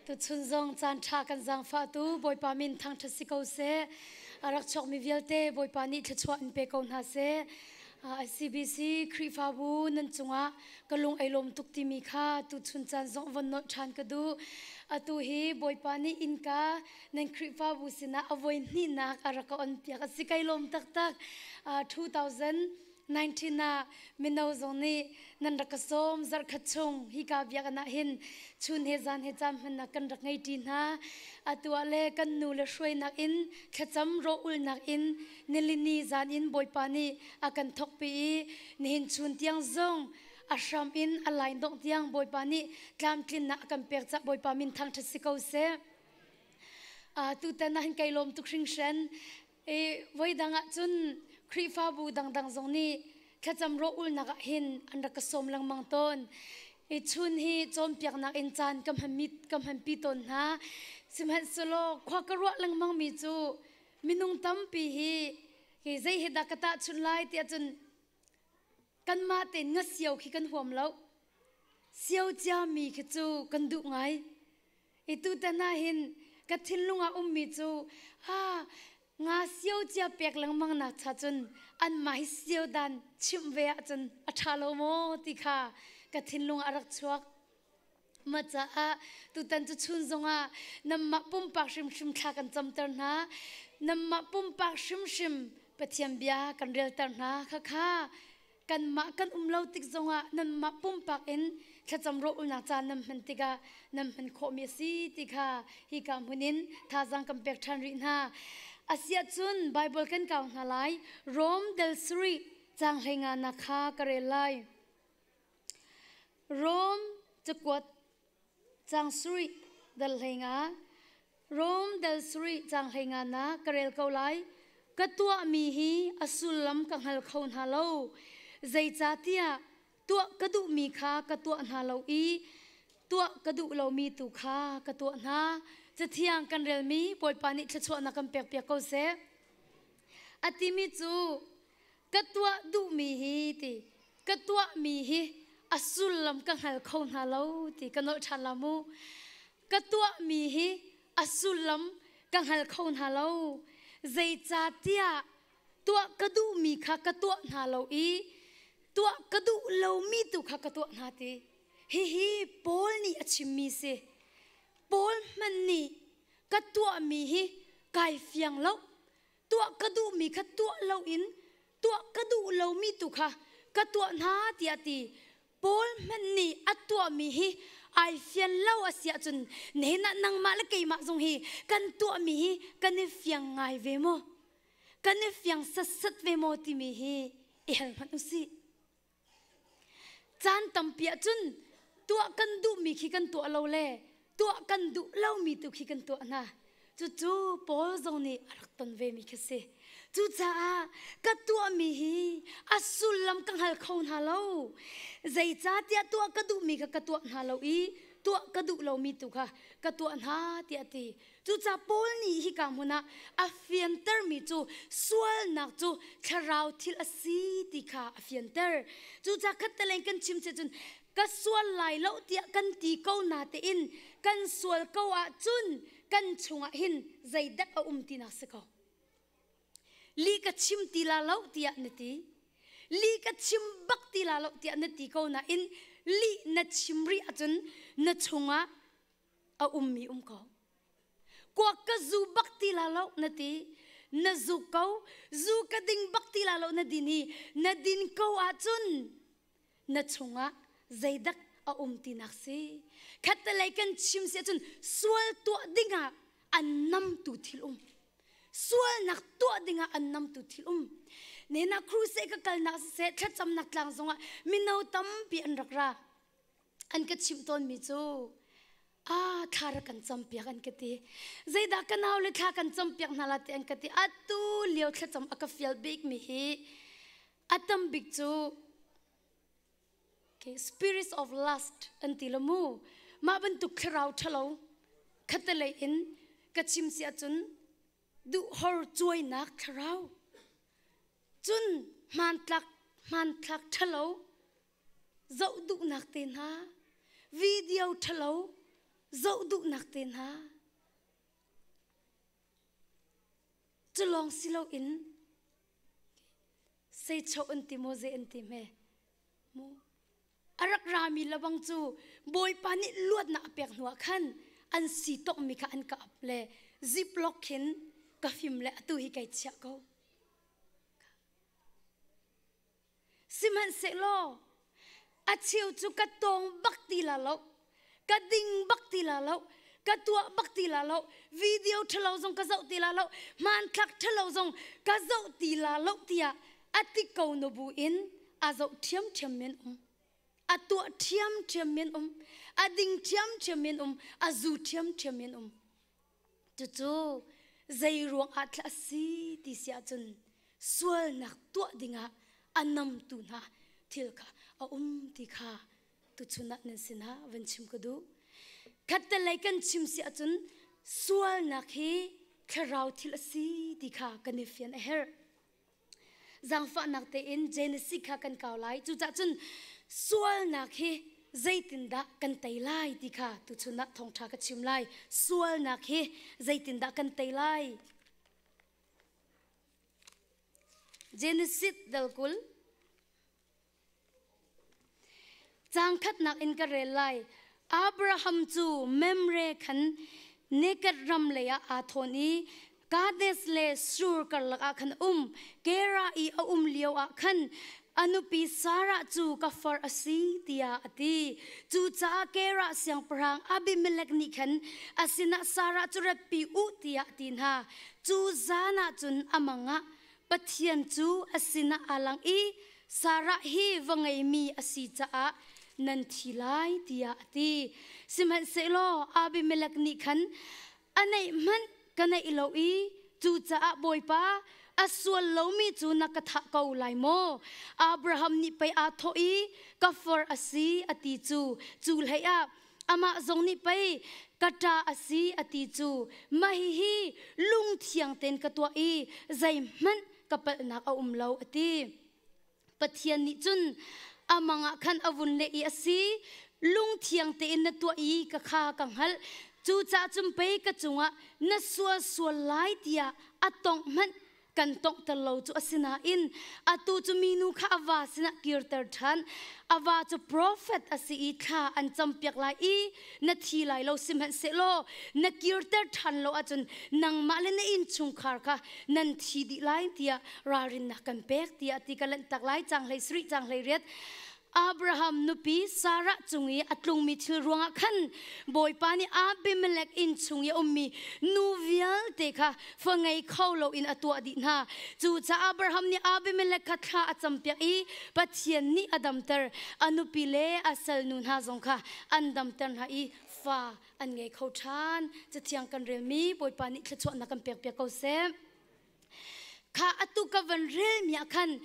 Tuchun zong caan ṭha kan zaangfahtu Bawipa min thangṭhat si ko seh. A rak chuakmi vialte Bawipa nih thluachuah in pe ko hna seh. ICBC Khrihfabu nan cungah ka lung ei lawm tuk timi kha tuchun caan zong von nolh ṭhan ka duh. Atu hi Bawipa nih innka nan Khrihfabu sinah a voi hnihnak a rak ka on piak a si kai lawm taktak. 2000 19 ah mino zong nih nan rak ka sawm zarhkhat chung hika biakinn ah hin chun he zan he caan hmannak kan rak ngei ṭi hna. Atu ah le kan nu le hruainak in thlacam rawh-ulnak in nilini zan in Bawipa nih a kan thawkpi i nihin chun tiang zong a hram in a lain dongh tiang Bawipa nih tlamtlinnak a kan pek cah Bawipa min thangṭhat si ko seh. Tutan ah hin kai lawm tuk hringhran. I voidang ah cun Khrihfabu dangdang zong nih thlacam rawh-ulnak ah hin an rak ka sawm lengmang tawn. I chun hi cawnpiaknak in caan ka hmanmi ka hmanpi tawn hna. Sihmanhsehlaw khua ka ruah lengmangmi cu minung tampi hi hi zei he dah ka tahchunh lai tiah cun kanmah tein nga sio khi kan huam lo. Sio ciami khi cu kan duh ngai. I tutan ah hin ka thinlung ah ummi cu ah nga sio cia pek lengmang nak cha cun anmah hi sio dan chimh ve ahcun a ṭha lo maw ti kha ka thinlung ah a rak chuak. Mah caah tutan cu chun zongah nanmah pumpak hrimhrim thla kan camter hna. Nanmah pumpak hrimhrim Pathian bia kan relter hna. Khakha kanmah kan um lo tik zongah nanmah pumpak in thlacam rawh-ulnak caan nan hman tikah nan hman khawhmi a si ti kha hika hmun in thazaang kan pek ṭhan rih hna. Asiahcun Baibal kan kau hna lai. Rom del sarih caang hleinga nak kha ka rel lai. Rom cakuat Caang sarih dal hleinga Rom dal sarih caang hleinga na ka rel ko lai. Ka tuahmi hi a sullam ka hngal kho hna lo. Zeicahtiah tuah ka duhmi kha ka tuah hna lo i tuah ka duh lomi tu kha ka tuah hna. Cathiang kan relmi Bawipa nih thluachuahnak kan pekpiak ko seh. A timi cu ka tuah duhmi hi ti ka tuahmi hi a sullam ka hngal kho hna lo ti ka nolh ṭhan la mu ka tuahmi hi a sullam ka hngal kho hna lo zeicahtiah tuah ka duhmi kha ka tuah hna lo i tuah ka duh lomi tu kha ka tuah hna ti hihi Paul nih a chimmi si Paul hmanh nih ka tuahmi hi kai fiang lo tuah ka duhmi kha tuah loin tuah ka duh lomi tu kha ka tuah hna tiah ti Paul hmanh nih a tuahmi hi ai fian lo a si ahcun nihin ah nangmah le keimah zong hi kan tuahmi hi kan i fiang ngai ve maw kan i fiang satsat ve maw timi hi i hal hmanh usih Caan tampi ahcun tuah kan duhmi khi kan tuah lo le tuah kan duh lomi tu khi kan tuah hna. Cucu Paul zong nih a rak ton vemi khi si. Cucaah ka tuahmi hi a sullam ka hngal kho hna lo. Zeicahtiah tuah ka duhmi kha ka tuah hna lo i tuah ka duh lomi tu kha ka tuah hna tiah a ti. Cucaah Paul nih hika hmun ah a fiantermi cu sualnak cu thlarau thil a si ti kha a fianter. Cucaah khattelei kan chim cun ka sual lai lo tiah kan ti ko na tein kan sual ko ahcun kan chungah hin zeidak a um tinak si ko. Li ka chim ti la lo tiah na ti. Li ka chim bak ti la lo tiah na ti ko nain li na chim rih ahcun na chungah a ummi um ko kuak ka zu bak ti la lo na ti na zu ko zu ka ding bak ti la lo na din i na din ko ahcun na chungah zeidak a um tinak si khattelei kan chim si ahcun sual tuah dingah an namtu thil um sualnak tuah dingah an namtu thil um nena crusade ka kalnak siseh thlacamnak tlang zongah mino tampi an rak ra an ka chimh tawnmi cu a thla rak kan campiak an ka ti zeidah ka nau le thla kan campiak hna la ti an ka ti atu lio thlacam a ka fial bikmi hi a tam bik cu okay, spirits of lust an ti lo mu mah bantuk thlarau ṭhalo khatalei in ka chim si ahcun duhhor cuainak thlarau cun hmantlak hmanthlak ṭhalo zoh duhnak te hna video ṭhalo Zoh duhnak te hna cu lawng si loin seichoh an ti maw zei an ti hme mu a rak rami labang cu Bawipa nih luatnak a pek hnuah khan an si tokmi kha an ka ap le ziplock khin ka fim le atu hi kai chiah ko. Sihmanhsehlaw a cheu cu ka tawng bak ti la lo, ka ding bak ti la lo, ka tuah bak ti la lo, video ṭhalo zong ka zoh ti la lo, hmanthlak ṭhalo zong ka zoh ti la lo tiah a ti ko na bu in a zoh ṭhiamṭhiam men um. A tuah ṭhiamṭhiam men um. A ding ṭhiamṭhiam men um. A zu ṭhiamṭhiam men um. Cucu zei ruang ah thla a si ti si ahcun sualnak tuah dingah a namtu hna thil kha a um ti kha tuchun ah nan sinah van chim ka duh. Khattelei kan chim si ahcun sualnak hi thlarau thil a si ti kha kan i fian a herh. Zaangfahnak tein Genesis kha kan kau lai. Cucah cun sualnak hi zeitindah kan tei lai ti kha tuchun ah thawngṭha ka chim lai. Sualnak hi zeitindah kan tei lai? Genesis dal 20. Caang khatnak in ka rel lai. Abraham cu Memre khan Negeb ram lei ah aa thawn i Kadesh le Shur karlak ah khan a um. Gera i a um lio ah khan a nupi Sarah cu ka far a si tiah a ti. Cucaah Gera siangpahrang Abimelek nih khan a sinah Sarah cu ratpi u tiah a ti hna. Cu zan ah cun a mang ah Pathian cu a sinah aa lang i Sarah hi va ngeimi a si caah nan thi lai tiah a ti. Sihmanhsehlaw Abimelek nih khan a neih hmanh ka neih lo i cucaah Bawipa a sual lomi cu na ka thah ko lai maw? Abraham nih pei aa thawh i ka far a si a ti cu. Cu hleiah amah zong nih pei ka ṭa a si a ti cu mah hihi lungthiang tein ka tuah i zeihmanh ka palhnak a um lo a ti. Pathian nih cun a mang ah khan a vun leh i a si lungthiang tein na tuah i ka kha ka hngalh cucaah cun pei ka cungah na sual sual lai tiah a tongh hmanh kan tonghter lo cu asinain atu cu minu kha a va sinah kirter ṭhan a va cu profet a si i thla an campiak lai i na thi lai lo sihmanhsehlaw na kirter ṭhan lo ahcun nangmah le na innchungkhar kha nan thi dih lai tiah ralrinnak kan pek tiah ti ka lanhtak lai cang hlei sarih cang hlei riat Abraham nupi Sarah cung i a tlungmi thil ruangah khan Bawipa nih Abimelek inn chung i a ummi nu vialte kha fa ngei kho loin a tuah dih hna. Cucaah Abraham nih Abimelek kha thla a campiak i Pathian nih a damter. A nupi le a salnu hna zong kha an damter hna i fa an ngei kho ṭhan. Cathiang kan relmi Bawipa nih thluachuahnak kan pekpiak ko seh. Kha atu ka van relmi ah khan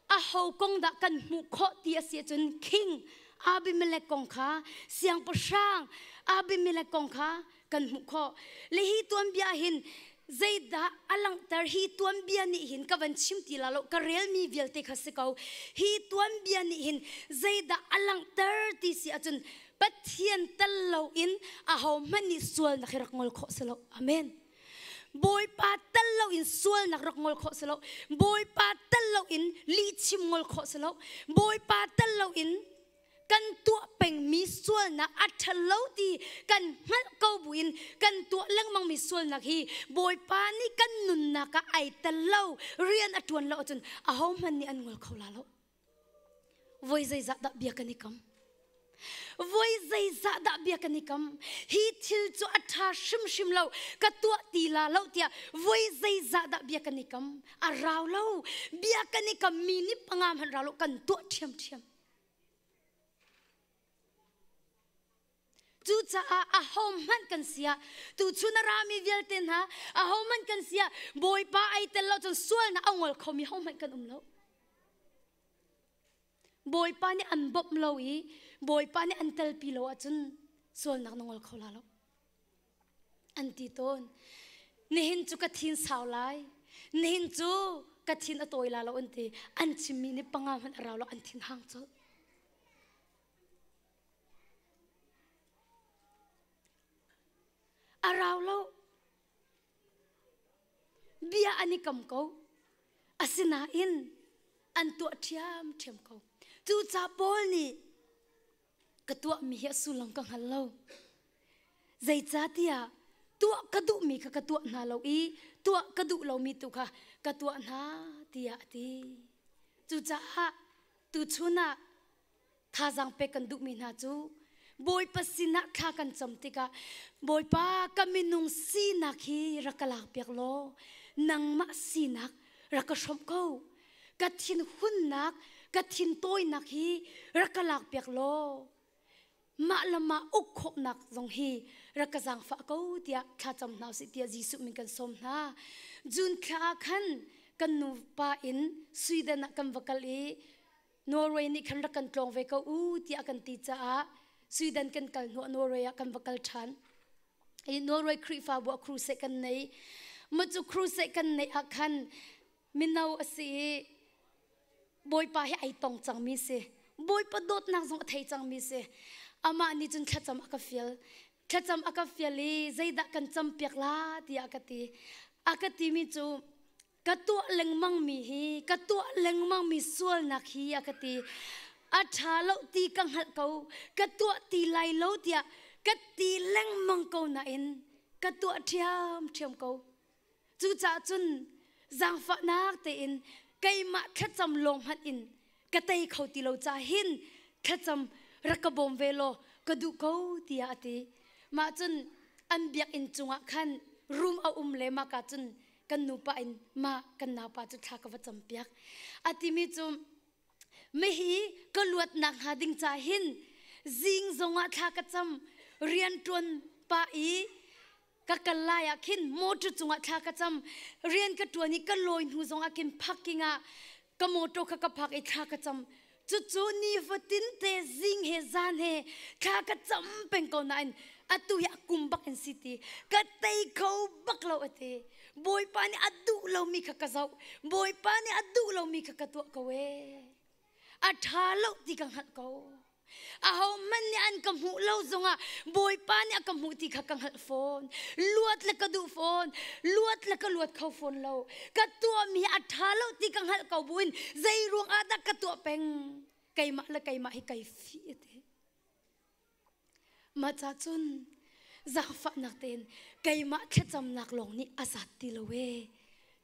aho kong dah kan hmuh khawh ti a si ahcun King Abimelek kong kha siangpahrang Abimelek kong kha kan hmuh khawh. Le hi tuanbia hin zeidah a langhter hi tuanbia nih hin ka van chim ti la lo ka relmi vialte kha si ko hi tuanbia nih hin zeidah a langhter ti si ahcun Pathian tel loin aho hmanh nih sualnak hi rak ngol khawh si lo amen Bawipa tel loin sualnak rak ngol khawh si lo. Bawipa tel loin lihchim ngol khawh si lo. Bawipa tel loin kan tuah pengmi sualnak a ṭhalo ti kan hngalh ko buin kan tuah lengmangmi sualnak hi Bawipa nih kan nunnak ah ai tel lo rian a ṭuan lo ahcun ahohmanh nih an ngol kho la lo. Voi zeizah dah bia kan i kam? Voi zeizah dah bia kan i kam? Hi thil cu a ṭha hrimhrim lo, ka tuah ti la lo tiah voi zeizah dah bia kan i kam? A rau lo. Bia kan i kam mi nih panga hmanh rau lo kan tuah ṭhiamṭhiam. Cucaah ahohmanh kan si ah tuchun a rami vialte hna ahohmanh kan si ah Bawipa ai tel lo cun sualnak a ngol khomi hohmanh kan um lo. Bawipa nih an bawmh lo i Bawipa nih an telpi lo ahcun sualnak na ngol kho la lo. An ti tawn. Nihin cu ka thin sau lai. Nihin cu ka thin a tawi la lo an ti. An chimmi nih panga hmanh a rau lo an thin hang colh. A rau lo. Bia an i kam ko. Asinain an tuah ṭhiamṭhiam ko. Cucaah Paul nih ka tuahmi hi a sullam ka hngal lo. Zeicahtiah tuah ka duhmi kha ka tuah hna lo i tuah ka duh lomi tu kha ka tuah hna tiah a ti. Cucaah tuchun ah thazaang pek kan duhmi hna cu Bawipa sinah thla kan cam tikah Bawipa ka minung sinak hi rak ka lakpiak law nangmah sinak rak ka hrawmh ko ka thinhunnak ka thintawinak hi rak ka lakpiak law mah le mah uk khawhnak zong hi rak ka zaangfah ko tiah thlacam hna usih tiah Jesuh min kan sawm hna. June thla ah khan kan nupa in Sweden ah kan va kal i Norway nih khan rak kan tlawng ve ko u tiah kan ti caah Sweden kan kal hnuah Norway ah kan va kal ṭhan. I Norway Khrihfabu ah crusade kan nei. Mah cu crusade kan neih ah khan mino a si i Bawipa hi ai tong cangmi si. Bawipa dawtnak zong a thei cangmi si. Amah nih cun thlacam a ka fial. Thlacam a ka fial i zeidah kan campiak la tiah ka ti. A ka timi cu ka tuah lengmangmi hi ka tuah lengmangmi sualnak hi a ka ti. A ṭha lo ti ka hngalh ko. Ka tuah ti lai lo tiah ka ti lengmang ko nain ka tuah ṭhiamṭhiam ko. Cucaah cun zaangfahnak tein keimah thlacam lawng hmanh in ka tei kho ti lo ca hin thlacam rak ka bawm ve law ka duh ko tiah a ti. Mah cun an biakinn cungah khan room a um le mah ka cun kan nupa in mah kan naupa cu thla ka va campiak. A timi cu mihi ka luatnak hnga ding ca hin zing zongah thla ka cam rianṭuan pah i ka kal lai ah khin motor cungah thla ka cam rian ka ṭuan i ka lawi hnu zongah khin parking ah ka motor kha ka phak i thla ka cam cucu nifatin te zing he zan he thla ka cam peng ko nain atu hi a kum bak in si ti ka tei kho bak lo ati bawipa nih a duh lomi kha ka zoh bawipa nih a duh lomi kha ka tuah ko ee a ṭha lo ti ka hngalh ko Ahohmanh nih an ka hmuh lo zongah Bawipa nih a ka hmuh ti kha ka hngalh fawn. Luat le ka duh fawn. Luat le ka luat kho fawn lo. Ka tuahmi a ṭha lo ti ka hngalh ko buin zei ruang ah dah ka tuah peng? Keimah le keimah hi kai fih ti. Mah ca cun zaangfahnak tein keimah thlacamnak lawng nih a zat ti lo ee.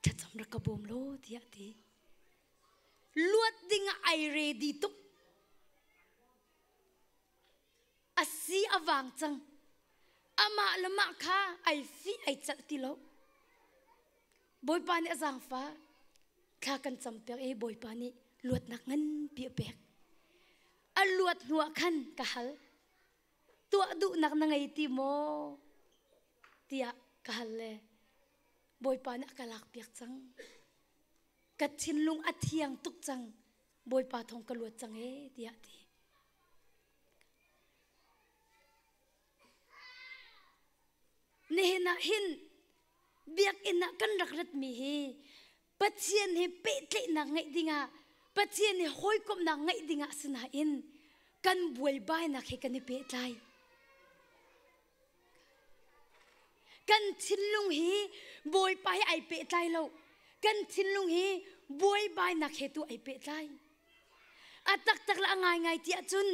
Thlacam rak ka bawm law tiah a ti. Luat ding ah ai ready tuk. A si a vang cang. Amah le mah kha ai fih ai calh ti lo. Bawipa nih a zaangfah. Thla kan campiak i Bawipa nih luatnak nganpi a pek. A luat hnuah khan ka hal. Tuah duhnak na ngei ti maw? Tiah ka hal le Bawipa nih a ka lakpiak cang. Ka thinlung a thiang tuk cang. Bawipa thawng ka luat cang ee tiah a ti. Nihin ah hin biakinn ah kan rak ratmi hi Pathian he pehtlaihnak ngeih dingah Pathian he hawikomhnak ngeih dingah sinain kan buaibainak he kan i pehtlai. Kan thinlung hi Bawipa he ai pehtlai lo. Kan thinlung hi buaibainak he tu ai pehtlai. A taktak le a ngaingai ti ahcun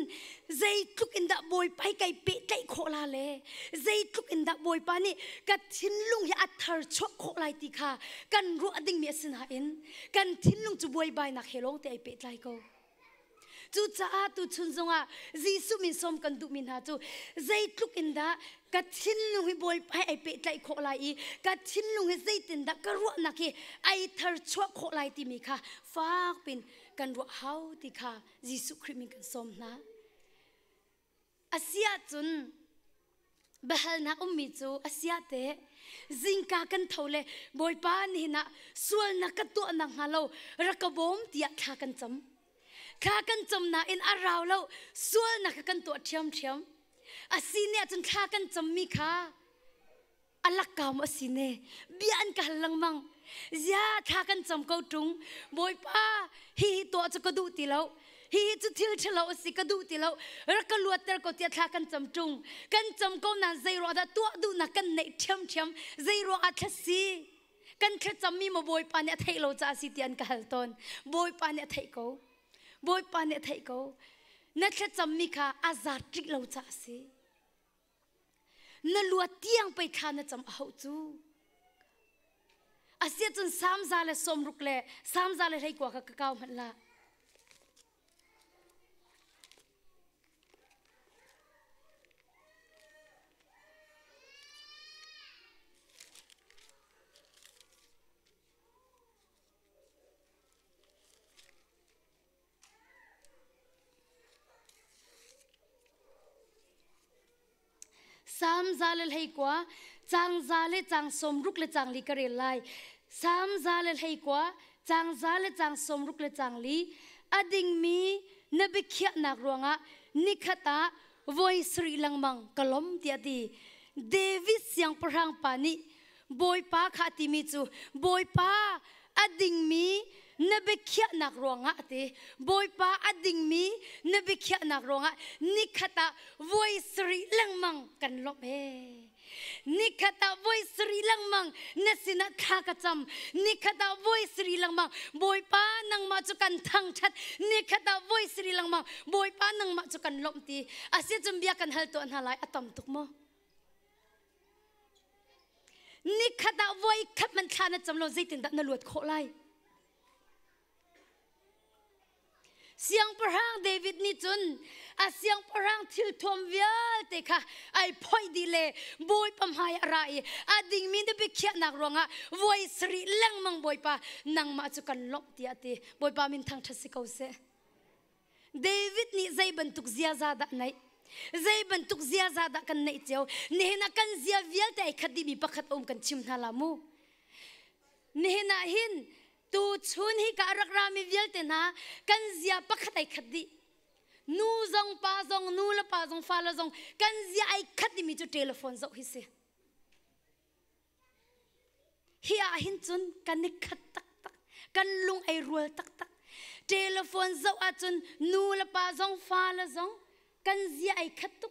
zeitluk in dah Bawipa hi kai pehtlaih khawh la le zeitluk in dah Bawipa nih ka thinlung hi a thar chuah khawh lai ti kha kan ruah dingmi a si nain kan thinlung cu buaibainak he lawng te ai pehtlai ko. Cucaah tuchun zongah Jesuh min sawm kan duhmi hna cu zeitluk in dah ka thinlung hi Bawipa he ai pehtlaih khawh lai i ka thinlung hi zeitindah ka ruahnak hi ai thar chuah khawh lai timi kha fak pin kan ruah hau ti kha Jesuh Khrih min kan sawm hna. Asiah cun biahalnak ummi cu asiah teh zingka kan tho le Bawipa nihin ah sualnak ka tuah nakhnga lo rak ka bawm tiah thla kan cam. Thla kan cam nain a rau lo sualnak kha kan tuah ṭhiamṭhiam. Asi nih ahcun thla kan cammi kha a lakkau maw a si ne bia an ka hal lengmang zia thla kan cam ko ṭung bawipa hi hi tuah cu ka duh ti lo. Hihi cu thil ṭhalo a si ka duh ti lo. Rak ka luatter ko tiah thla kan cam ṭung. Kan cam ko nain zei ruah dah tuah duhnak kan neih ṭhiamṭhiam. Zei ruang ah thlasi kan thlacammi maw Bawipa nih a theih lo caah a si ti an ka hal tawn. Bawipa nih a theih ko. Bawipa nih a theih ko. Na thlacammi kha a zat rih lo caah a si. Na luat tiang pei thla na cam a hauh cu. Asiahcun samza le sawmruk le samza le hleikua kha ka kau hmanh la. Salm za le 19, caang za le caang 60 le caang li ka rel lai. Salm za le 19, caang za le caang 60 le caang li. A dingmi na biakhiahnak ruangah nikhat ah voi sarih lengmang ka lom tiah ti. David siangpahrang pa nih Bawipa kha a timi cu Bawipa a dingmi na biakhiahnak ruangah a ti. Bawipa a dingmi na biakhiahnak ruangah nikhat ah voi sarih lengmang kan lawmh ee. Nikhat ah voi sarih lengmang na sinah thla ka cam. Nikhat ah voi sarih lengmang Bawipa nangmah cu kan thangṭhat. Nikhat ah voi sarih lengmang Bawipa nangmah cu kan lawmh ti. Asiahcun bia kan hal tuah hna lai a tam tuk maw? Nikhat ah voi khat man thla na cam lo zeitindah na luat khawh lai? Siangpahrang David nih cun a siangpahrang thil thuam vialte kha ai phoih dih le Bawipa hmai a ra i a dingmi na biakhiahnak ruangah voi sarih lengmang Bawipa nangmah cu kan lawmh tiah a ti. Bawipa min thangṭhat si ko seh. David nih zei bantuk ziaza dah neih? Zei bantuk ziaza dah kan neih cio? Nihin ah kan zia vialte ai khat dihmi pakhat um kan chim hna la mu. Nihin ah hin tu chun hi ka rak rami vialte hna kan zia pakhat ai khat dih. Nu zong pa zong nu le pa zong fa le zong kan zia ai khat dihmi cu telephone zoh hi si. Hi ah hin cun kan i khat taktak. Kan lung ei rual taktak. Telephone zoh ahcun nu le pa zong fa le zong kan zia ei khat tuk.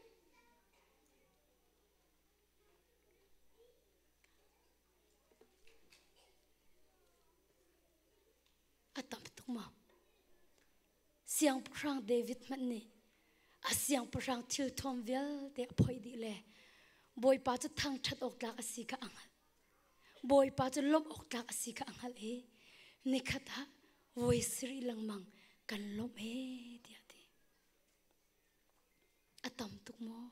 A tam tuk maw? Siangpahrang David hmanh nih a siangpahrang thil thuam vialte a phoih dih le Bawipa cu thangṭhat awk tlak a si kha a hngalh. Bawipa cu lawmh awk tlak a si kha a hngalh i nikhat ah voi sarih lengmang kan lawmh ee tiah a ti. A tam tuk maw?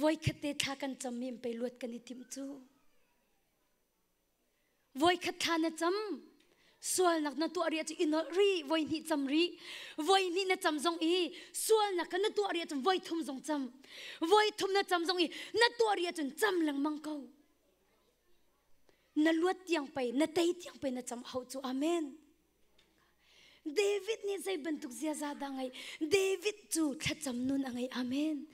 Voikhat te thla kan cammi in pei luat kan i timh cu. Voikhat thla na cam sualnak na tuah rih ahcun i nolh rih voi hnih cam rih voi hnih na cam zong i sualnak kha na tuah rih ahcun voi thum zong cam voi thum na cam zong i na tuah rih ahcun cam lengmang ko na luat tiang pei na tei tiang pei na cam hau cu amen David nih zei bantuk ziaza dah ngei David cu thlacam nun a ngei amen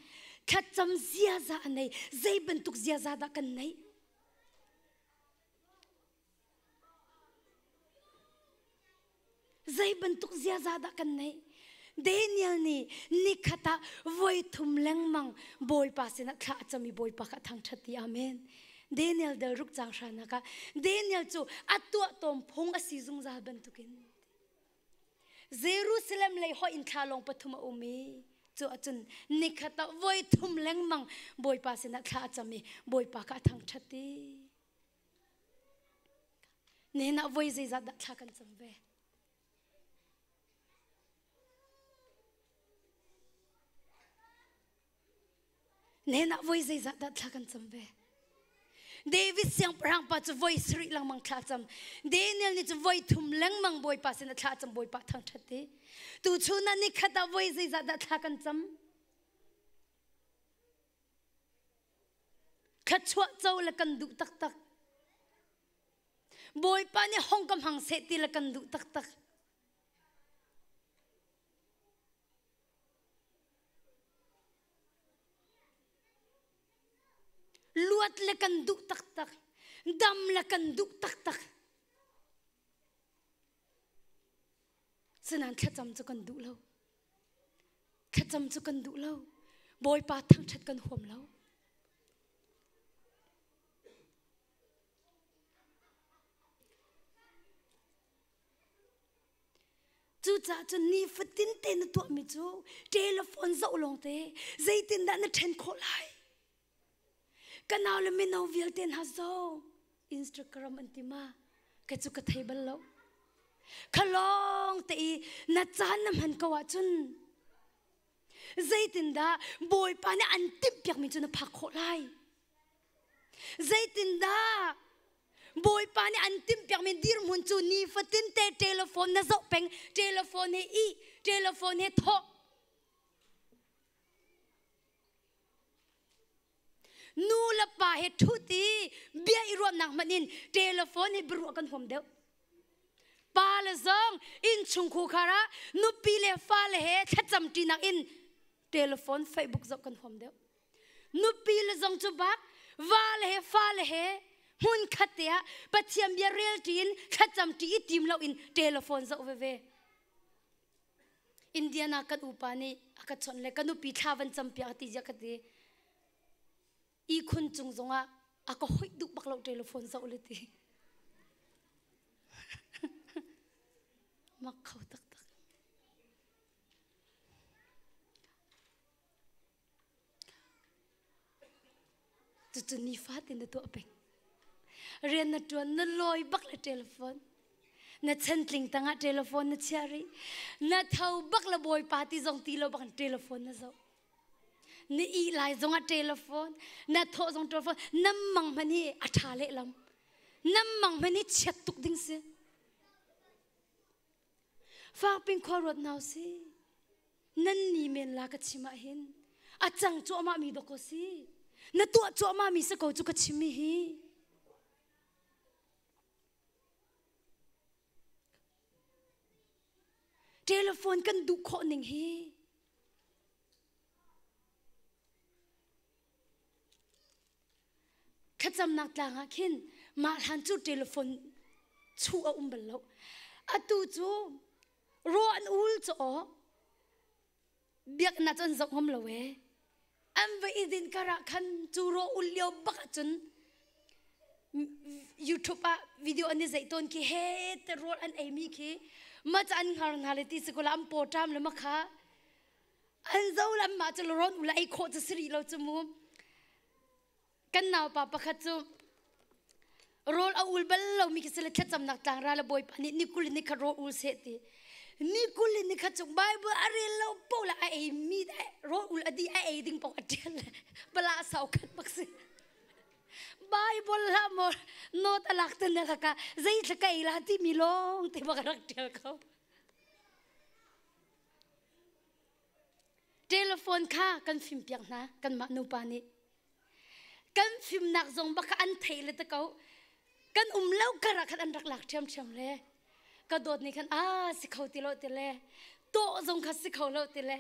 thlacam ziaza a nei zei bantuk ziaza dah kan neih Zei bantuk ziaza dah kan neih? Daniel nih nikhat ah voi thum lengmang Bawipa sinah thla a cam i Bawipa kha a thangṭhat i Amen. Daniel del ruk cang hranak ah Daniel cu a tuah tawm phung a si zungzal bantukin Jerusalem lei hoih in thla lawng pathum a um i cu ahcun nikhat ah voi thum lengmang Bawipa sinah thla a cam i Bawipa kha a thangṭhat i nihin ah voi zeizat dah thla kan cam ve? Nihin ah voi zeizat dah thla kan cam ve? David siangpahrang pa cu voi sarih lengmang thla cam. Daniel nih cu voi thum lengmang Bawipa sin a thla cam Bawipa thangṭhat i. Tu chun ah nikhat ah voi zeizat dah thla kan cam? Thluachuah co le kan duh taktak. Bawipa nih hong ka hmang seh ti le kan duh taktak. Luat le kan duh taktak. Dam le kan duh taktak. Sinain thlacam cu kan duh lo. Thlacam cu kan duh lo. Bawipa thangṭhat kan huam lo. Cucaah cun nifatin te na tuahmi cu telephone zoh lawng te zeitindah na ṭhen khawh lai? Ka nau le mino vialte hna zong Instagram an ti ma? Ka cu ka thei bal lo. Kha lawng te i na caan na hman ko ahcun zeitindah Bawipa nih an timhpiakmi cu na phak khawh lai? Zeitindah Bawipa nih an timhpiakmi dirhmun cu nifatin te telephone na zoh peng, telephone he ih, telephone he thawh. Nu le pa he ṭhut i bia i ruahnak hmanh in telephone he biaruah kan huam deuh. Pa le zong innchung khar ah nupi le fale he thlacam ṭinak in telephone Facebook zoh kan huam deuh. Nupi le zong cu bak va le he fale he hmun khat te ah Pathian bia rel ṭi in thlacam ṭi i tim lo in telephone zoh veve. Indiana kan upa nih a ka chawnh le ka nupi thla van cam piak ti zia ka ti. Ihkhun cung zongah a ka hoih duh bak lo telephone zoh le ti. Mak kho taktak. Cucu nifatin na tuah peng. Rian na ṭuan na lawi bak le telephone. Na chantling tangah telephone na chiah rih. Na tho bak le bawipa ti zong ti lo bak in telephone na zoh. Na ih lai zongah telephone, na thawh zong telephone, na mang hmanh hi a ṭha lehlam. Na mang hmanh hi chiat tuk ding si. Fakping khua ruat nau si. Nan ni men la ka chim ah hin a cang cuahmah mi dawk si. Na tuah cuahmah mi si ko cu ka chim mi hi. Telephone kan duh khawh ning hi. Thlacamnak tlang ah khin mah hlan cu telephone chuh a um bal lo. Atu cu ruah an ul cu aw biakinn ah cun zoh ngam lo ee. An va i din kar ah khan cu ruah ul lio bak ahcun YouTube ah video an i zeih tawn khi he te rawl an ei mi khi ma ca an hngar hna le ti si ko la an paw ṭam le ma kha an zo lam ma cu rawn ula ei khawh cu si rih lo cu mu kan naupa pakhat cu rawl a ul bal lomi khi sile thlacamnak tlangra le bawipa nih ni kul in ni khat rawl ul seh ti ni kul in ni khat chung bible a rel lo po la a ei mi rawl ul a di a ei ding pok a tial le bala sau khat bak si bible la mo not alak te na ka zei thla ka ei la ti mi long te bak rak tial ko Telephone kha kan fimpiak hna kanmah nupa nih. Kan fimnak zong bak kha an theih le te ko. Kan um lo kar ah khan an rak lak ṭhiamṭhiam le ka dawt nih khan ah si kho ti lo ti le tawh zong kha si kho lo ti le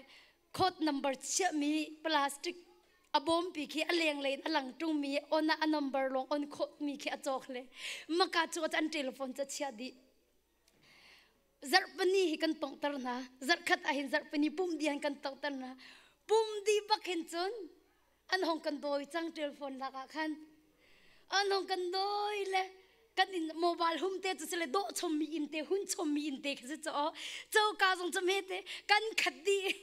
code number chiahmi plastic a bawmpi khi a lenglei in a lang ṭungmi on ah a number lawng on khawhmi khi a cawk le maka cu an telephone cu a chiah dih. Zarhpini hi kan tonghter hna. Zarhkhat ah hin zarhpini pum di han kan tonghter hna. Pum di bak hin cun an hong kan dawi cang telephone lak ah khan. An hong kan dawi le kan in mobile hum te cu sile dawh chommi inn te hun chommi inn te khi si cu coka zong cu hme te kan khat dih.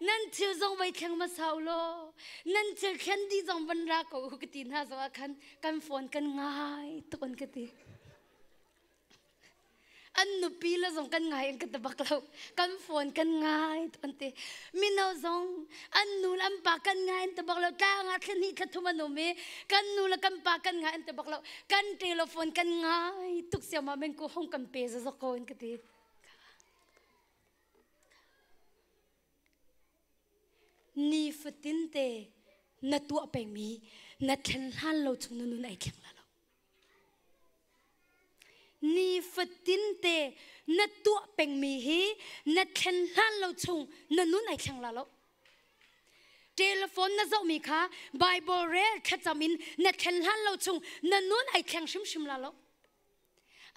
Nan thil zong vai thleng hmasa u law nan thil thlen dih zong van ra ko u ka ti hna zong ah khan kan phone kan ngai tuk an ka ti. An nupi le zong kan ngai an ka ti bak lo. Kan phone kan ngai tuk an ti. Mino zong an nu le an pa kan ngai an ti bak lo. Tlang ah thla hnih thla thum an um i kan nu le kan pa kan ngai an ti bak lo. Kan telephone kan ngai tuk siamah men ku hong kan pe zazok ko an ka ti. Nifatin te na tuah pengmi na thlen hlan lo chung na nun ai thleng la lo. Nifatin te na tuah pengmi hi na thlen hlan lo chung na nun ai thleng la lo. Telephone na zohmi kha Bible rel thlacam in na thlen hlan lo chung na nun ai thleng hrimhrim la lo.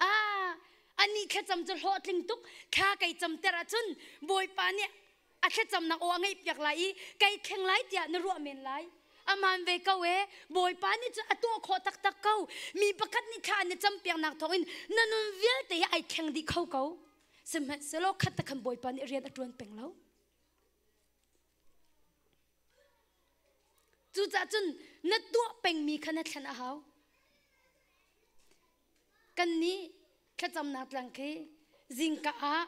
Ah, Anih thlacam cu hlawhtling tuk thla kai camter ahcun Bawipa nih a thlacamnak aw a ngaihpiak lai i kai thleng lai tiah na ruah men lai. Aman ve ko e Bawipa nih cun a tuah khawh taktak ko. Mi pakhat nih thla an i campiaknak thawngin na nun vialte hi ai thleng dih kho ko. Sihmanhsehlaw khat te khan Bawipa nih rian a ṭuan peng lo. Cucaah cun na tuah pengmi kha na thlen a hau. Kannih thlacamnak tlang khi zingka ah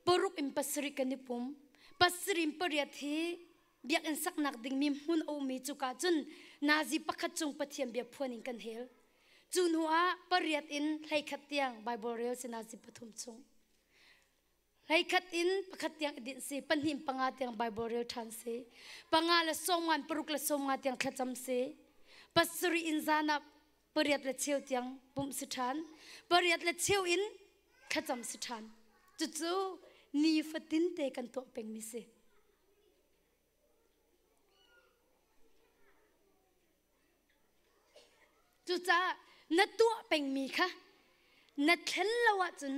paruk in pasarih kan i pum. Pasarih in pariat hi biakinn saknak dingmi hmun a ummi cuka cun nazi pakhat cung Pathian bia phuan in kan hel. Cu hnu ah pariat in 11 tiang Bible rel si nazi pathum chung. 11 in pakhat tiang i dinh si, pahnih in panga tiang Bible rel ṭhan si, panga le sawmnga in paruk le sawmnga tiang thlacam si, pasarih in zan ah pariat le cheu tiang pumh si ṭhan, pariat le cheu in thlacam si ṭhan. Cucu nifatin te kan tuah pengmi si. Cucaah na tuah pengmi kha na thlen lo ahcun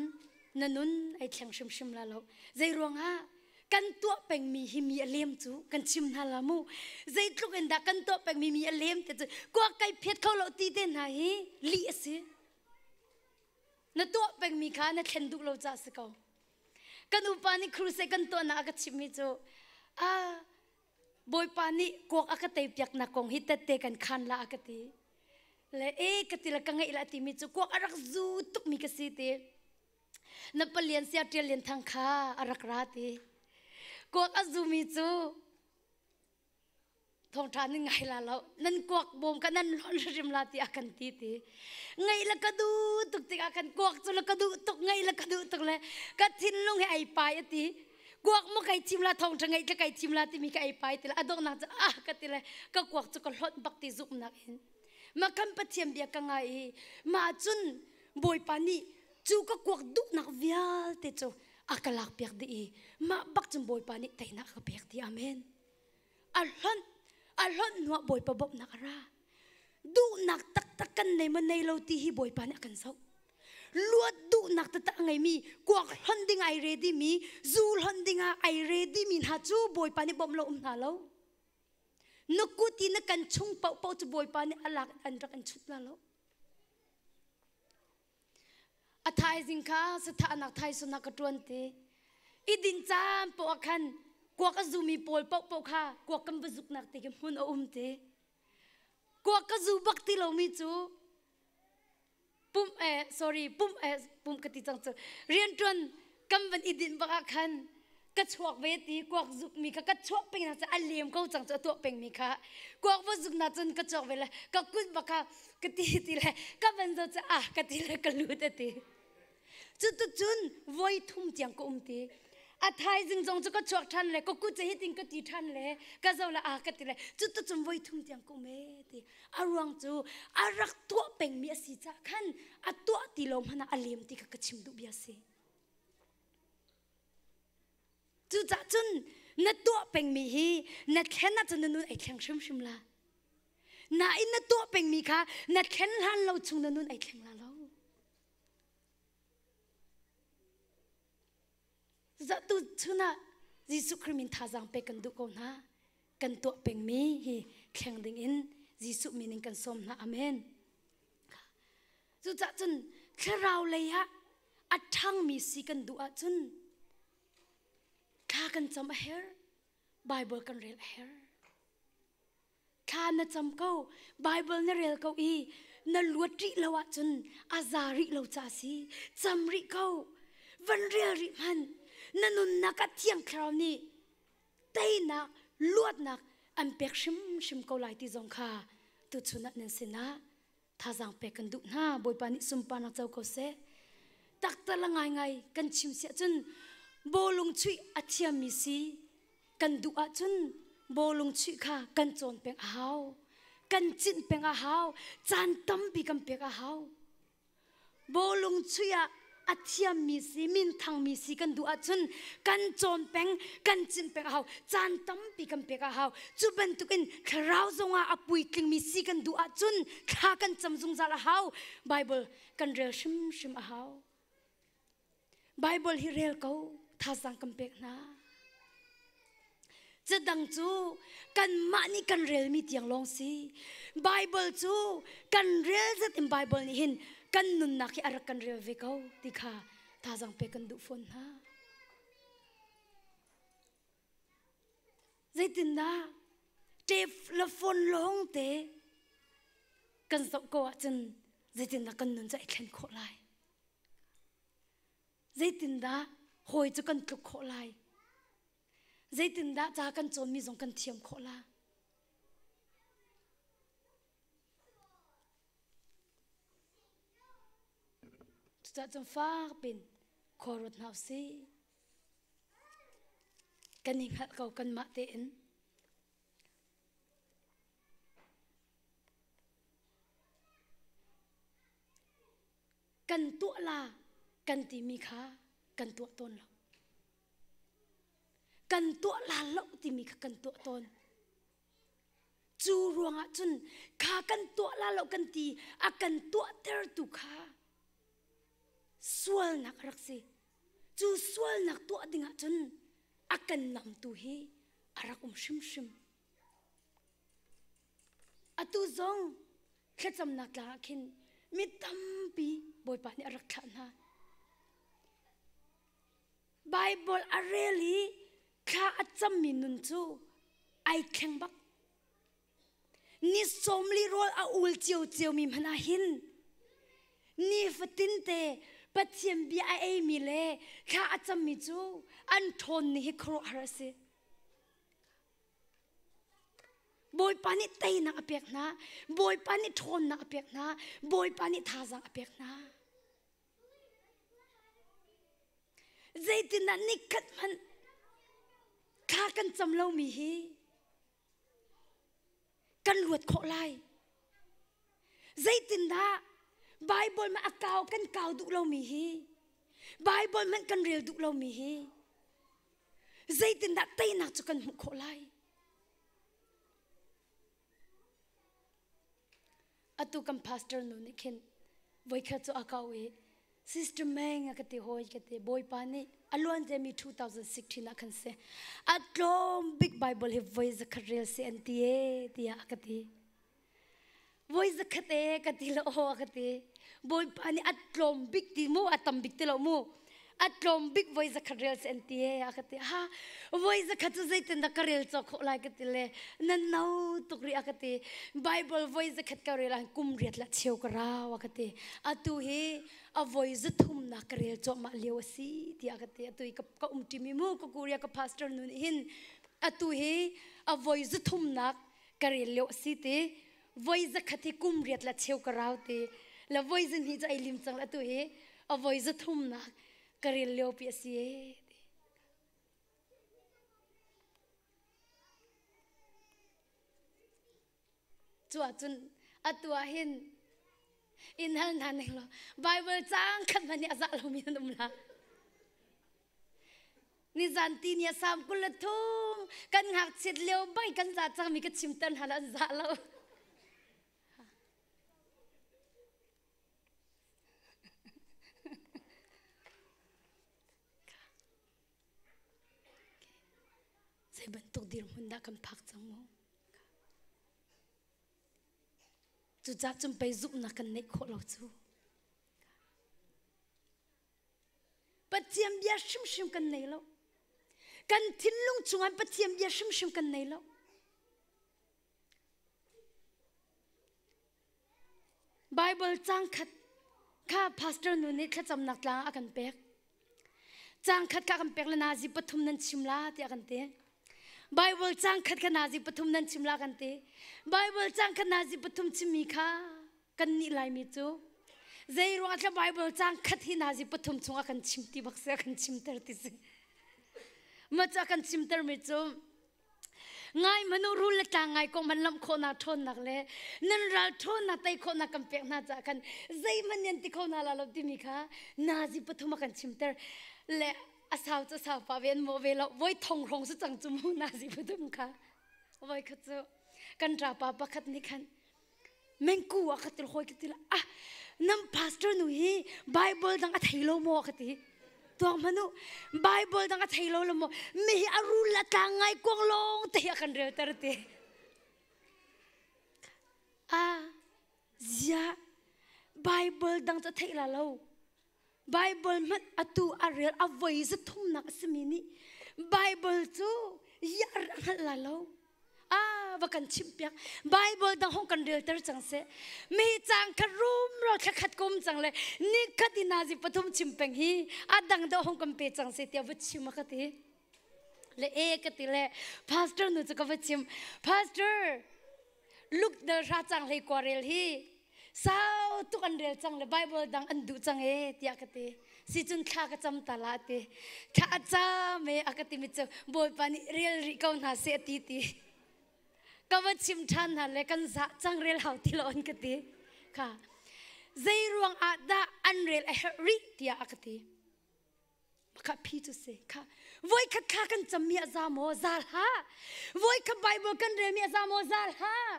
na nun ai thleng hrimhrim la lo. Zei ruangah kan tuah pengmi hi mi a lem cu kan chim hna la mu. Zeitluk in dah kan tuah pengmi mi a lem te cu kuak kai phiat kho lo ti te hna hi lih a si. Na tuah pengmi kha na thlen duh lo caah si ko. Kan upa nih crusade kan tuahnak a ka chimhmi cu ah Bawipa nih kuak a ka teipiaknak kong hi tette kan khan la a ka ti. Le e ka ti le ka ngeih la timi cu kuak a rak zu tukmi ka si ti. Na palian sia ṭial lian thang kha a rak ra ti. Kuak a zumi cu thawngṭha nan ngai la lo nan kuak bawm kha nan hlonh hrim la ti a kan ti ti. Ngaih le ka duh tuk tikah khan kuak cu le ka duh tuk ngaih le ka duh tuk le ka thinlung hi ai pai a ti. Kuak maw kai thim la thawng ṭha ngeih tla kai thim la timi ka ei pai ti le a donghnak cu ah ka ti le ka kuak cu ka hlonh bak ti zumhnak in mah kan Pathian bia ka ngai i mah cun Bawipa nih cu ka kuak duhnak vialte cu a ka lakpiak dih i mah bak cun Bawipa nih teinak a ka pek ti amen. A hlonh a hlonh hnuah Bawipa bawmhnak a ra. Duhnak taktak kan nei maw nei lo ti hi Bawipa nih a kan zoh. Luat duhnak taktak a ngeimi kuak hlonh ding ai ready mi zu hlonh ding ah ai ready mi hna cu Bawipa nih bawmh lo um hna lo. Na kut i na kan chung paohpaoh cu Bawipa nih a lak an rak in chut la lo. A thaizing kha sathahnak thaisunak ka ṭuan ti. I din caan paoh ah khan kuak a zumi pawl paohpaoh kha kuak kan va zuknak ti khi hmun a um ti. Kuak ka zu bak ti lomi cu pumh eh sorry pumh eh pumh ka ti cang cu rianṭuan kan van i dinh bak ah khan ka chuak ve ti kuak zuk mi kha ka chuak peng na a lem ko cang cu a tuah peng mi kha kuak va zuk na cun ka chuak ve le ka kut bak kha ka ti ti le ka van zo cu ah ka ti le ka lut a ti cu tu cun voi thum tiang ka um ti a thaizing zong cu ka chuak ṭhan le ka kut cu hitin ka ti ṭhan le ka zo le ah ka ti le cu tu cun voi thum tiang ka um e ti a ruang cu a rak tuah pengmi a si caah khan a tuah ti lo hmanh ah a lem ti kha ka chim duh bia si. Cucaah cun na tuah pengmi hi na thlen ahcun na nun ai thleng hrimhrim la. Nain na tuah pengmi kha na thlen hlan lo chung na nun ai thleng la lo. Cucaah tu chun ah Jesuh Khrih min thazaang pek kan duh ko hna. Kan tuah pengmi hi thleng ding in Jesuh min in kan sawm hna. Amen. Cucaah cun thlarau lei ah a ṭhangmi si kan duh ahcun thla kan cam a herh, Bible kan rel a herh. Thla na cam ko, Bible na rel ko i na luat rih lo ahcun a za rih lo ca si. Cam rih ko, van rel rih hmanh. Na nunnak ah Thiang Thlarau nih teinak, luatnak an pek hrimhrim ko lai ti zong kha tuchun ah nan sinah thazaang pek kan duh hna. Bawipa nih sunparnak co ko seh. Taktala ngaingai kan chim siah cun bawlung chuih a thiammi si kan duh ahcun bawlung chuih kha kan cawn peng a hau. Kan cinh peng a hau. Caan tampi kan pek a hau. Bawlung chuih ah a thiammi si, minthangmi si kan duh ahcun kan cawn peng, kan cinh peng a hau. Caan tampi kan pek a hau. Cu bantukin thlarau zongah a puitlingmi si kan duh ahcun thla kan cam zungzal a hau. Bible kan rel hrimhrim a hau. Bible hi rel ko thazaang kan pek hna. Cadang cu kanmah nih kan relmi tiang lawng si. Bible cu kan rel zat in Bible nih hin kan nunnak hi a rak kan rel ve ko ti kha thazaang pek kan duh fawn hna. Zeitindah tape le phone lawng te kan zoh ko ahcun zeitindah kan nun cu ai thlen khawh lai? Zeitindah hawi cu kan tluk khawh lai? Zeitindah ca kan cawnmi zong kan thiam khawh la? Cucaah cun fak pin khua ruat hna usih. Kan i hngalh ko kanmah tein. Kan tuah la kan timi kha kan tuah tawn lo. Kan tuah la lo timi kha kan tuah tawn. Cu ruangah cun kha kan tuah la lo kan ti a kan tuahtertu kha sualnak a rak si. Cu sualnak tuah dingah cun a kan namtu hi a rak um hrimhrim. Atu zong thlacamnak tlang ah khin mi tampi Bawipa nih a rak thlah hna. Bible a rel i thla a cammi nun cu ai thleng bak. Ni sawmli rawl a ul ciocio mi hmanh ah hin nifatin te Pathian bia a eimi le thla a cammi cu an ṭhawn ni hi khuaruahhar a si. Bawipa nih teinak a pek hna. Bawipa nih ṭhawnnak a pek hna. Bawipa nih thazaang a pek hna. Zeitindah nikhat hmanh thla kan cam lomi hi kan luat khawh lai? Zeitindah Bible ma a kau kan kau duh lomi hi Bible hmanh kan rel duh lomi hi zeitindah teinak cu kan hmuh khawh lai? Atu kan pastor nu nih khin voikhat cu a kau i Sister Meng a ka ti hawi ka ti Bawipa nih a luan mi 2016 ah khan si a tlawm bik Bible hi voi zakhat rel si an ti e tiah a ka ti. Voi zakhat e ka ti lo aw a ka ti. Bawipa nih a tlawm bik ti mu a tam bik ti lo mu a tlawm bik voi zakhat rel si an ti e a ka ti. Ha voi zakhat cu zeitin dah ka rel cawk khawh lai ka ti le nan no tuk rih a ka ti. Bible voi zakhat ka rel ah kum riat la cheu ka rau a ka ti. Atu hi a voi zathum nak ka rel cuahmah lio a si tiah ka ti. Atu hi ka um ṭimi mu ka Korea ka pastor nu nih hin atu hi a voi zathum nak ka rel lio a si ti. Voi zakhat hi kum riat la cheu ka rau ti. La voi zahnih cu ai lim cang atu hi a voi zathum nak ka rel lio pi a si e. Cu ahcun atu ah hin in hal hna ning law Bible caang khat hmanh nih a zah lomi nan um la. Nizan ti ni a sam 23 kan ngakchiat lio bai kan za cangmi ka chimter hna la an za lo. Zei bantuk dirhmun dah kan phak cang mu? Cucaah cun pei zumhnak kan neih khawh lo cu. Pathian bia hrimhrim kan nei lo. Kan thinlung chungah Pathian bia hrimhrim kan nei lo. Bible cang khat kha pastor nu nih thlacamnak tlang a kan pek. Cang khat kha kan pek le nazi pathum nan chim la tiah kan ti. Bible cang khat kha nazi pathum nan chim la kan ti. Bible cang khat nazi pathum chimmi kha kan nih laimi cu zei ruang thla Bible cang khat hi nazi pathum chung a kan chim ti bak se a kan chimter ti si. Ma cu a kan chimter mi cu Ngai manu rul le tlang ngai kong man lamh khawhnak ṭhawnnak le nan ral ṭhawnnak tei khawhnak kan pek hna caah khan zeihmanh nan ti kho hna la lo timi kha nazi pathum a kan chimter le a sau cu sau pa ve an mawh ve lo voi thong hrawng su cang cu mu nazi pathum kha voi khat cu kan ṭapa pakhat nih khan mengku a ka til hoi ka til ah nam pastor nu hi bible dang a thei lo maw ka ti. Tuak hmanh u. Bible dang a thei lo lo maw? Mi hi a rul a tlang ngai kuang lawng te hi a kan relter ti. A zia Bible dang cu theih la lo. Bible hmanh atu a rel a voi za thumnak a simi nih Bible cu ya a hngalh la lo. Ah, va kan chimh piak. Bible dang hong kan relter cang seh. Mi cang khat rum ro thla khat kum cang le ni khat in nazi pathum chim peng hi a dang deuh hong kan pe cang seh tiah va chim a ka ti. Le e ka ti le pastor nu cu ka va chim. Pastor, Luke dal hra cang hlei kwa rel hi sau tuk an rel cang le Bible dang an duh cang e tiah ka ti. Si cun thla ka cam ta la ti. Thla a cam e a ka ti mi cu Bawipa nih rel rih ko hna seh a ti ti. Ka va chim ṭhan hna le kan zah cang rel hau ti lo an ka ti. Kha zei ruang ah dah an rel a herh rih tiah a ka ti. Kha phi cu si kha voikhat thla kan cammi a za maw za hlah voikhat Bible kan relmi a za maw za hlah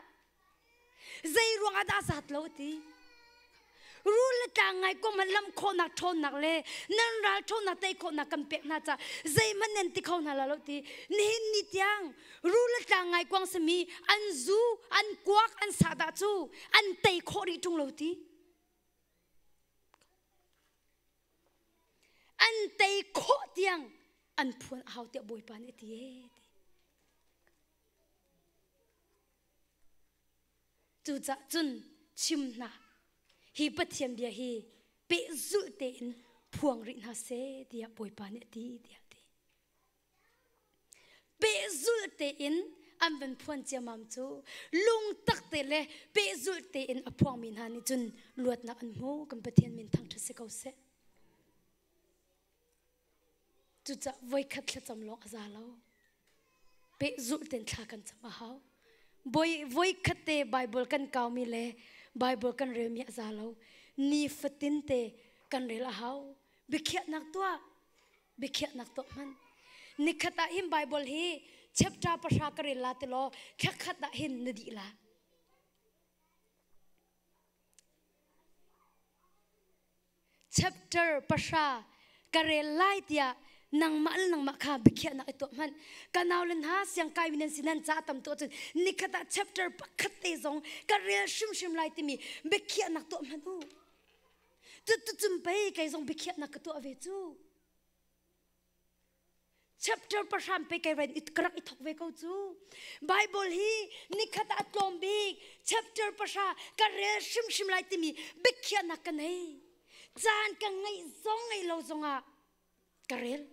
zei ruang ah dah zat lo ti rul le tlang ngai kom han lam khawhnak ṭhawnnak le nan ral ṭhawnnak tei khawhnak kan pek hna ca zeihmanh nan ti kho hna la lo ti nihin ni tiang rul le tlang ngai kuang simi an zu an kuak an sahdah cu an tei khawh rih ṭung lo ti An tei khawh tiang an phuan a hau tiah Bawipa nih a ti ee ti. Cucah cun chim hna hi Pathian bia hi pehzulh tein phuang rih hna seh tiah Bawipa nih a ti tiah a ti. Pehzulh tein an van phuan ciammam cu lungtak te le pehzulh tein a phuangmi hna nih cun luatnak an hmu. Kan Pathian min thangṭhat si ko seh. Cucaah voikhat thlacam lawng a za lo. Pehzulh tein thla kan cam a hau. Voikhat te Bible kan kaumi le Bible kan relmi a za lo. Nifatin te kan rel a hau. Biakhiahnak tuah. Biakhiahnak tuah hmanh. Nikhat ah hin Bible hi chapter pahra ka rel la ti law thla khat ah hin na dih la. Chapter pahra ka rel lai tiah nangmah le nangmah kha biakhiahnak i tuah hmanh. Ka nau le hna siangkai mi nan si nan ca tam tuah cun nikhat ah chapter pakhat te zong ka rel hrimhrim lai timi biakhiahnak tuah hmanh u. Cuticun pei kei zong biakhiahnak ka tuah ve cu. Chapter pahram pei kei ren ka rak i thok ve ko cu. Bible hi nikhat ah a tlawm bik chapter pahra ka rel hrimhrim lai timi biakhiahnak ka nei. Caan ka ngeih zong ngei lo zongah ka rel.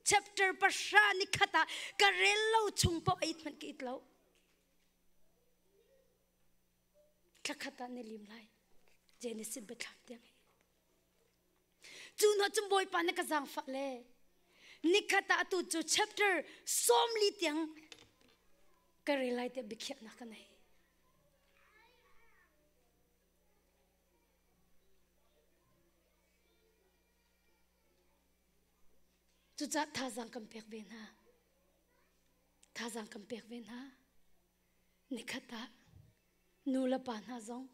Chapter pahra nikhat ah ka rel lo chung paoh a it hmanh ka it lo. Thlakhat ah na lim lai. Genesis biathlam tiang hi. Cu hnu cun Bawipa na ka zaangfah le nikhat ah atu cu chapter 40 tiang ka rel lai tiah biakhiahnak ka nei. Cucaah thazaang kan pek ve hna. Thazaang kan pek ve hna. Nikhat ah nu le pa hna zong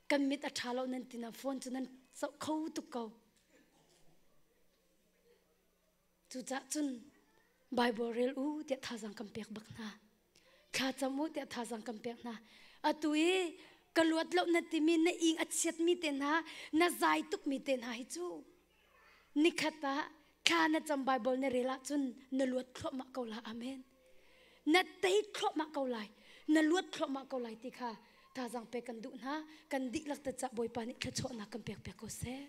kan mit a ṭha lo nan ti na phone cu nan zoh kho tuk ko. Cucaah cun Bible rel u tiah thazaang kan pek bak hna. Thlacam u tiah thazaang kan pek hna. Atu i ka luat lo na timi na ing a chiatmi te hna, na zai tukmi te hna hi cu Nikhat ah thla na cam Bible na rel ahcun na luat thluahmah ko lai. Amen. Na tei thluahmah ko lai. Na luat thluahmah ko lai ti kha thazaang pek kan duh hna. Kan dihlak te cah Bawipa nih thluachuahnak kan pek piak ko seh.